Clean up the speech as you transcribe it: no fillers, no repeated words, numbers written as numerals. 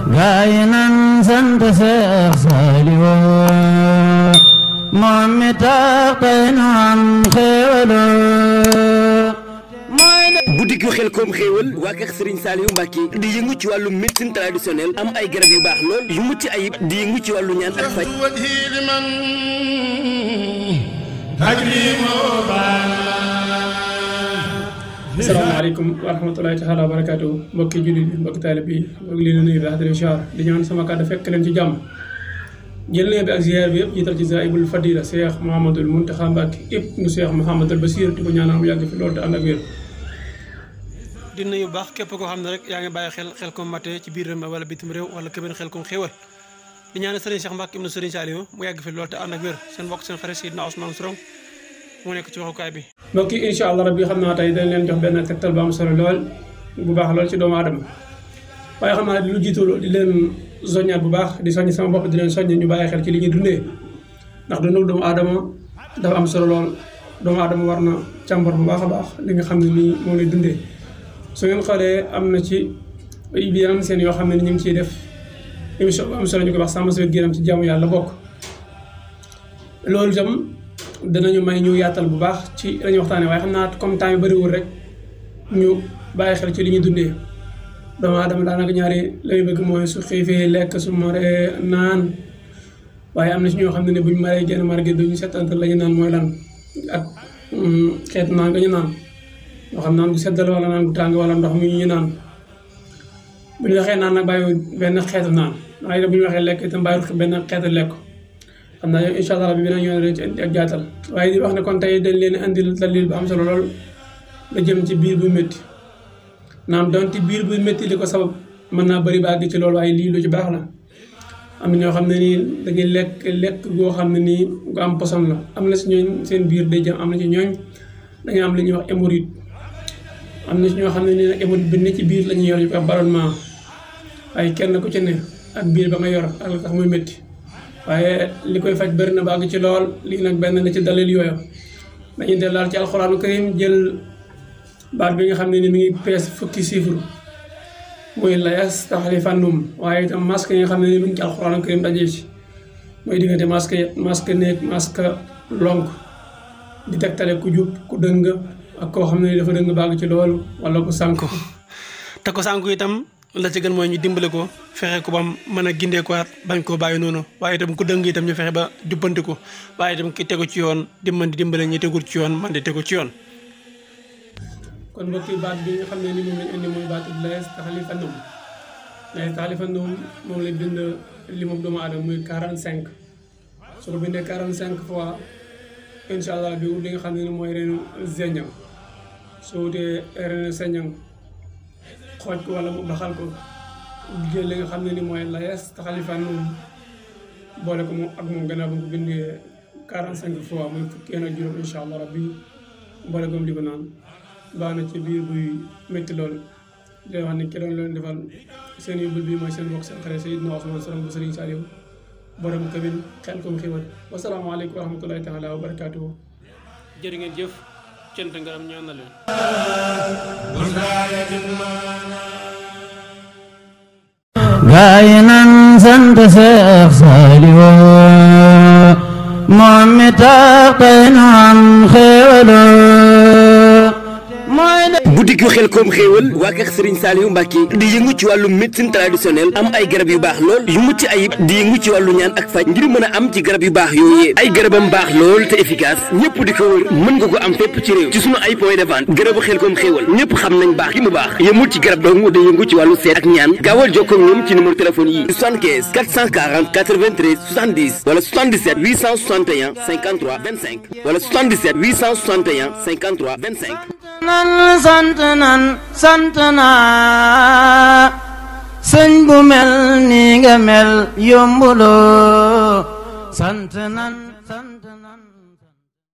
gaay nan sant Seex Saaliw moom mi tax tey nu am xéewal boutique yu Xelcom xéewal waa kër Serigne Saliou Mbacké di yëngu ci wàllu médecine traditionnelle am ay garab yu baax lool yu mucc ayib di yëngu ci wàllu ñaan ak faj. asalaamaaleykum wa rahmatulahi taala wa barakaatu mbokki jullit bi mbokki taalib bi mbokki leen nuyu baax di ziar di ñaan sama kàddu fekk leen ci jàmm jël leen bi ak ziar bi yëpp jiital ci Zaahibul Fadila Cheikh Mouhamadoul Mountakha Mbacké yëpp nu Cheikh Mouhamadoul Bassir di ko ñaanal mu yàgg fi loolu te ànd ak wér. di nuyu baax képp koo xam ne rek yaa ngi bàyyi xel Xelcom matin ci biir réew wala bitim réew wala képp Xelcom xéewal di ñaanal Serigne Cheikh Mbacké ibnu Serigne Saliou mu yàgg fi loolu te ànd ak wér seen mbokk seen xarit Seydina Ousmane Sorong mu nekk ci waxukaay bi. mbokk yi incha allah rabbi xam naa tey dañ leen jox benn tegtal bu am solo lool bu baax lool ci doomu aadama waaye xam naa lu jiitu di leen soññaat bu baax di soññ sama bopp di leen soññ ñu bàyyi xel ci li ñuy dundee ndax dundu doomu aadama dafa am solo lool doomu aadama war na càmbar bu baax a baax li nga xam ne nii moom lay dundee. su ngeen xoolee am na ci yeneen seen yoo xam ne ni ñu ngi ciy def émission bu am solo ñu koy wax sàmm sa wér-gu-yaram ci jaamu yàlla bokk loolu itam danañu may ñu yaatal bu baax ci lañuy waxtaanee waaye xam naa comme temps yu bëriwul rek ñu bàyyi xel ci li ñuy dundee doomu aadama daanaka ñaari lañu bëgg mooy su xiifee lekk su maree naan waaye am na ci ñoo xam ne buñ maree genn mar gi duñu settantal la ñu naan mooy lan ak xeetu naan nga ñu naan moo xam naan gu seddal wala naan gu tàng wala ndox mi ñu naan bu ñu waxee naan nag bàyyi benn xeetu naan waaye bu ñu waxee lekk itam bàyyi benn xeetu lekk xam naa yow incha allah rabbi beneen yoon leen ci indi ak jaatal waaye di wax ne kon tey dañ leen andil dalil bu am solo lool la jëm ci biir buy métti naam donte biir buy métti li ko sabab mën naa bëri ba àgg ci loolu waaye lii lu ci baax la am na ñoo xam ne nii dañuy lekk goo xam ne nii gu am poson la am na si ñooñ seen biir day jëm am na ci ñooñ dañu am li ñuy wax hémorroïde am na ci ñoo xam ne nii nag hémorroïde bi ne ci biir la ñuy yor ñu koy ballonnement waaye kenn ku ci ne ak biir ba nga yor ak la tax muy métti waaye li koy faj bëri na ba àgg ci lool lii nag benn la ci dalil yooyu dañuy dellaal ci alxuraanu karim jël baat bi nga xam ne ni mi ngi pees fukki chiffre muy la yastaxlifannahum waaye itam masque yi nga xam ne ni mi ngi ci alxuraanu karim dajee ci mooy diggante masque néeg masque lonk di tegtale ku jub ku dëng ak koo xam ne ni dafa dëng ba àgg ci lool wala ku sànku te ko sànku itam la ci gën mooy ñu dimbale ko fexe ko ba mën a gindee ko bañ koo bàyyi noonu waaye itam ku dëng itam ñu fexe ba jubbanti ko waaye itam ki tegu ci yoon di mën di dimbale ñi tegul ci yoon man di tegu ci yoon. kon mbokki baat bi nga xam ne ni moom lañ indi mooy baatu la yastaxlifannahum moom lañ bind li moom doomu aadama muy 45 su ko bindee 45 fois incha allah bi li nga xam ne ni mooy reenu zeñam soo wutee reenu zeñam xooj ko wala mu baxal ko jël li nga xam ne ni mooy la yastaxlifannahum boole ko moom ak moom gannaaw ba ko bindee 45 fois muy fukki ak juróom incha allah rabbi boole ko di ko naan baax na ci biir buy métti loolu di wax ne ki doon leen defal seen yóbbul bi mooy seen mbokk seen xarit Seydina Ousmane Sorong bu Serigne Saliou borom kabin Xelcom xéewal wasalaamaaleykum wa rahmatulahi taala wa barakaatuhu jërë ngeen jëf cant ngaram ñaan na leen gaay nan sant Seex Saaliw moom mi tax tey nu am xéewal boutique yu Xelcom xéewal waa kër Serigne Saliou Mbacké di yëngu ci wàllu médecine traditionnelle am ay garab yu baax lool yu mucc ayib di yëngu ci wàllu ñaan ak faj ngir mën a am ci garab yu baax yooyee ay garabam baax lool te efficace ñëpp di ko wër mën nga ko am fépp ci réew ci sunu ay point de vente garabu Xelcom xéewal ñëpp xam nañ baax gi mu baax yemul ci garab dong day yëngu ci wàllu seet ak ñaan gaawal jokkoo ak ñoom ci numéro téléphone yi 75 440 93 70 wala 77 861 53 25 wala 77 861 53 25 sant naa sëñ bu mel ni nga mel yombuloo sant nan